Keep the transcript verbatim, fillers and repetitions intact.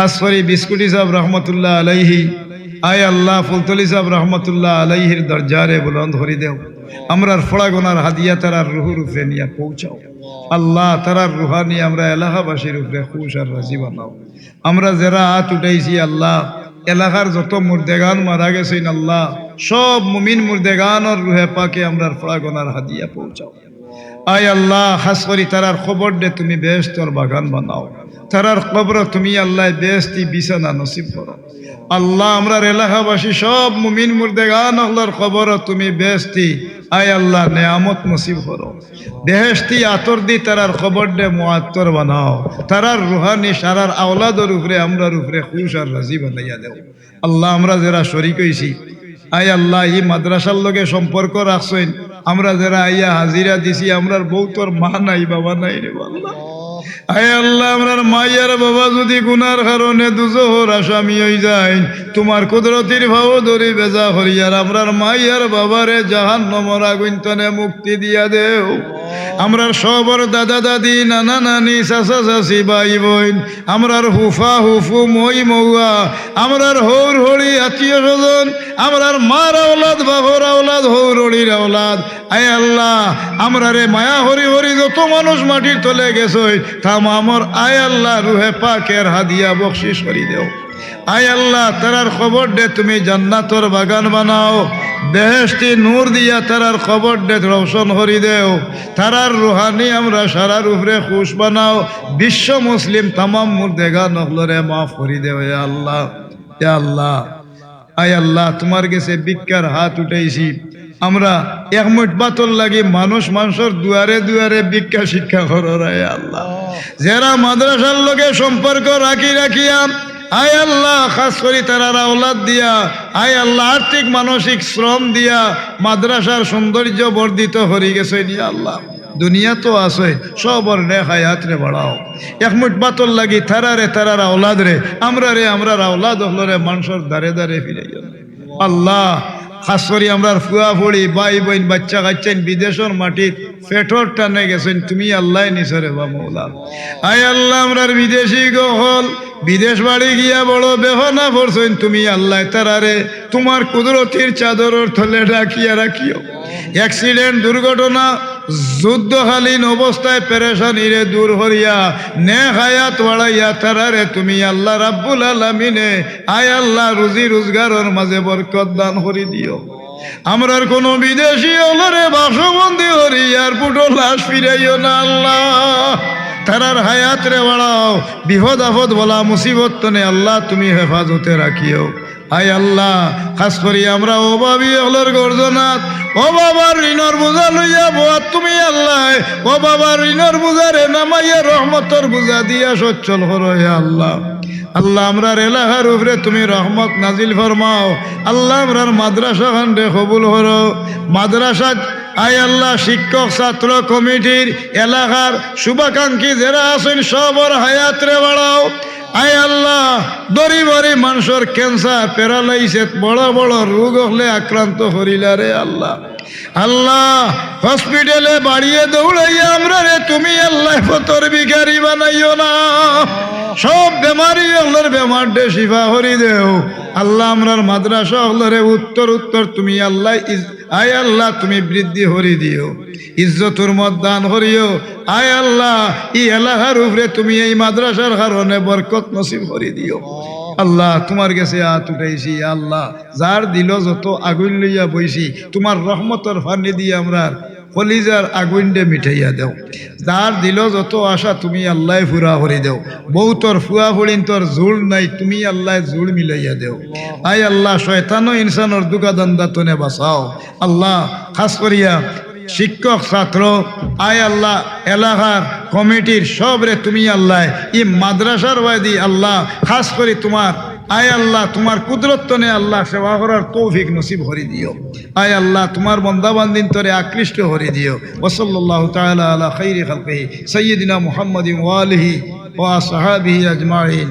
খাস করি বিস্কুটি সাহেব রহমতুল্লাহ আলাইহি, আয় আল্লাহ, ফুলতলি সাহেব রহমতুল্লাহ আলাইহির দরজারে বুলন্দ করি দেও। আমরার ফড়াগনার হাদিয়া তারার রুহুর উপরে নিয়া পৌঁছাও। আল্লাহ, তারার রুহানি আমরা এলাকাবাসীর উপরে খুশ আর রাজি বানাও। আমরা যেরা আত উঠাইছি আল্লাহ, এলাকার যত মুর্দেগান মারা গেছইন আল্লাহ, সব মুমিন মুর্দেগানর রুহে পাকে আমরার ফড়াগনার হাদিয়া পৌঁছাও। আয় আল্লাহ, খাস করি তারার কবররে তুমি বেহেশতর বাগান বানাও, তারার কবরো তুমি আল্লাহ বেহেশতি বিছানা নসিব করো। আল্লাহ, আমরার এলাকাবাসী সব মুমিন মুর্দেগান অকলর কবরো তুমি বেহেশতি, আয় আল্লাহ, নেয়ামত নসিব করো। বেহেশতি আতর দি তারার কবররে মুআত্তর বানাও। তারার রুহানি সারার আওলাদর উপরে, আমরার উপরে খুশ আর রাজি বানাইয়া দেও। আল্লাহ, আমরা যেরা শরিক অইছি, আয় আল্লাহ, ই মাদ্রাসার লগে সম্পর্ক রাখছইন, আমরা যেরা আইয়া হাজিরা দিছি, আমরার বউতর মা নাই, বাবা নাই রে আল্লাহ। আয় আল্লাহ, আমরার মাই আর বাবা যুদি গুনার কারণে দুজখর আসামি অইযাইন, তুমার কুদরতির পাও ধরি বেজা করি, আর আমরার মাই আর বাবারে জাহান্নামর আগুইন তনে মুক্তি দিয়া দেও। আমরার সবর দাদা দাদি, নানা নানি, চাচা চাচি, ভাই বইন, আমরার ফুফা ফুফু, মই মৌয়া, আমরার হউর হড়ি, আত্মীয় স্বজন, আমরার মার আওলাদ, বাফর আওলাদ, হউর হড়ির আওলাদ, আয় আল্লাহ, আমরারে মায়া করি করি যত মানুষ মাটির তলে গেছইন, তামামর আয় আল্লাহ রুহে পাকের হাদিয়া বকশিশ করি দেও। আয় আল্লাহ, তারার কবররে তুমি জান্নাতর বাগান বানাও, বেহেশতি নূর দিয়া তারার কবররে রোশন করি দেও, তারার রুহানি আমরা সারার উপরে খুশ বানাও, বিশ্ব মুসলিম তামাম মুর্দেগান অকলরে মাফ করি দেও, ইয়া আল্লাহ, ইয়া আল্লাহ। আয় আল্লাহ, তুমার গেছে ভিক্ষার হাত উঠাইছি। আমরা এক মুঠ ভাতর লাগি মানুষ মানষর দুয়ারে দুয়ারে ভিক্ষা শিক্ষা করর, আয় আল্লাহ। যেরা মাদ্রাসার লগে সম্পর্ক রাখি রাখিয়া, আয় আল্লাহ, খাস করি তারার আওলাদ দিয়া, আয় আল্লাহ, আর্থিক মানসিক শ্রম দিয়া মাদ্রাসার সৌন্দর্য বর্ধিত করি গেছইন, ইয়া আল্লাহ। দুনিয়াত আছইন, সবর নেক হায়াতরে বাড়াও। এক মুঠ ভাতর লাগি তারারে, তারার আওলাদরে, আমরারে, আমরার আওলাদ অকলরে মানষর দ্বারে দ্বারে ফিরাইও না। আল্লাহ, খাস করি আমরার ফুয়া ফুড়ি, ভাই বইন, বাইচ্চা কাইচ্চাইন বিদেশর মাটিত পেটর টানে গেছইন, তুমি আল্লাহ নিছো রে বা মৌলা। আয় আল্লাহ, আমরার বিদেশি অকল বিদেশ বাড়ি গিয়া বড় বেফানা পড়ছইন, তুমি আল্লাহ তারারে তুমার কুদরতির চাদরর তলে ঢাকিয়া রাখিও। অ্যাক্সিডেন্ট, দুর্ঘটনা, যুদ্ধকালীন অবস্থায় পেরেশানিরে দূর করিয়া, নেক হায়াত বাড়াইয়া তারারে তুমি আল্লাহ রাব্বুল আলামিনে, আয় আল্লাহ, রুজি রোজগারর মাঝে বরকত দান করি দিও। আমরার কোনো বিদেশি অকলরে বাক্সবন্দি করি এয়ারপোর্টো লাশ ফিরাইও না আল্লাহ। তারার হায়াতরে বাড়াও, বিপদ আপদ বালা মুসিবত তনে আল্লাহ তুমি হেফাজতে রাখিও। আয় আল্লাহ, খাস করি আমরা অভাবী অকলর গর্দনাত, ও বাবার ঋণর বোঝা লইয়া বওয়াত তুমি আল্লাহ, ও বাবার ঋণর বোঝারে নামাইয়া রহমতর বোঝা দিয়া সচ্ছল করো, হে আল্লাহ। আল্লাহ, আমরার এলাকার উপরে তুমি রহমত নাজিল ফরমাও। আল্লাহ, আমরার মাদ্রাসা খানরে কবুল করো। মাদ্রাসাত, আয় আল্লাহ, শিক্ষক ছাত্র কমিটির, এলাকার শুভাকাঙ্ক্ষী যেরা আছইন, সবর হায়াতরে বাড়াও। আয় আল্লাহ, দরি বরি মানষর ক্যান্সার, প্যারালাইসিস, বড় বড় রোগ অকলে আক্রান্ত করিলা রে আল্লাহ। আল্লাহ, হসপিটালে বাড়িয়ে দৌড়াইয়া আমরারে তুমি আল্লাহ পথর ভিখারি বানাইও না। সব বেমারি অকলর বেমাররে শিফা করি দেও। আল্লাহ, আমরার মাদ্রাসা অকলরে উত্তর উত্তর তুমি আল্লাহ ইজ-, আয় আল্লাহ, তুমি বৃদ্ধি করি দিও, ইজ্জতর মত দান করিও। আয় আল্লাহ, ই এলাকার উপরে তুমি এই মাদ্রাসার কারণে বরকত নসিব করি দিও। আল্লাহ, তুমার গেছে আত উঠাইছি, আল্লাহ, যার দিলো যত আগুইন লইয়া বইছি, তুমার রহমতর পানি দিয়া আমরার কলিজার আগুইনরে মিটাইয়া দেও। যার দিলো যত আশা তুমি আল্লাহ পুরা করি দেও। বউতর ফুয়া ফুড়িন্তর জুড় নাই, তুমি আল্লাহ জুড় মিলাইয়া দেও। আয় আল্লাহ, শয়তান ও ইনসানর দুগা ধান্দা তনে বাঁচাও। আল্লাহ, খাস করিয়া শিক্ষক, ছাত্র, আয় আল্লাহ, এলাকার কমিটির সবরে তুমি আল্লাহ, ই মাদ্রাসার বায়দি আল্লাহ, খাস করি তুমার, আয় আল্লাহ, তুমার কুদরত তনে আল্লাহ সেবা করার তৌফিক নসিব করি দিও। আয় আল্লাহ, তুমার বন্দা বান্দিন্তরে আকৃষ্ট করি দিও। ওয়া সাল্লাল্লাহু তাআলা আলা খাইরি খালকিহি সাইয়্যিদিনা মুহাম্মাদিন ওয়া আলিহি ওয়া আসহাবিহি আজমাইন।